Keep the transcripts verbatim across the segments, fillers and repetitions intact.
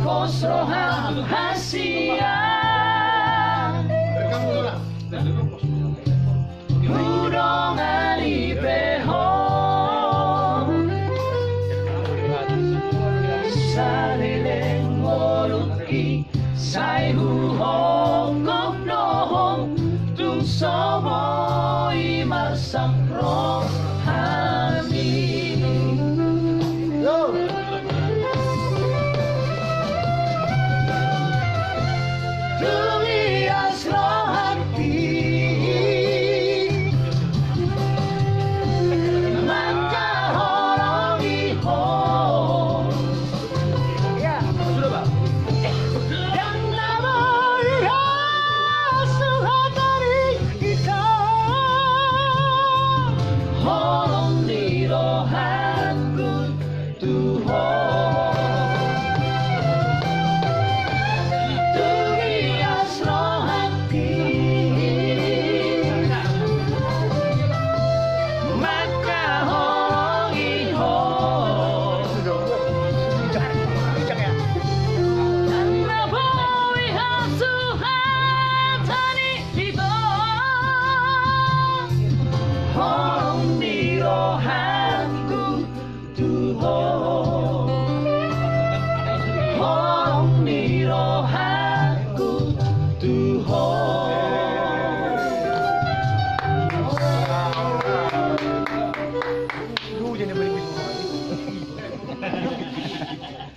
Pos roham hasian. Hudongani pe ho. Saleleng ngolungki sai huhophop do ho. Tung so boi marsak rohami. Tung ias rohangki mangkaholongi ho. Ndang na boi hasuhatan i hita. Holong ni rohangku tu ho. Tung ias rohangki mangkaholongi ho. Ndang na boi hasuhatan i hita. Holong ni rohangku tu ho. Holong ni rohangku tu ho.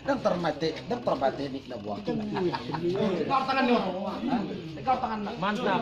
Ndang tarmate, ndang tarmate ni na buang. Mantap.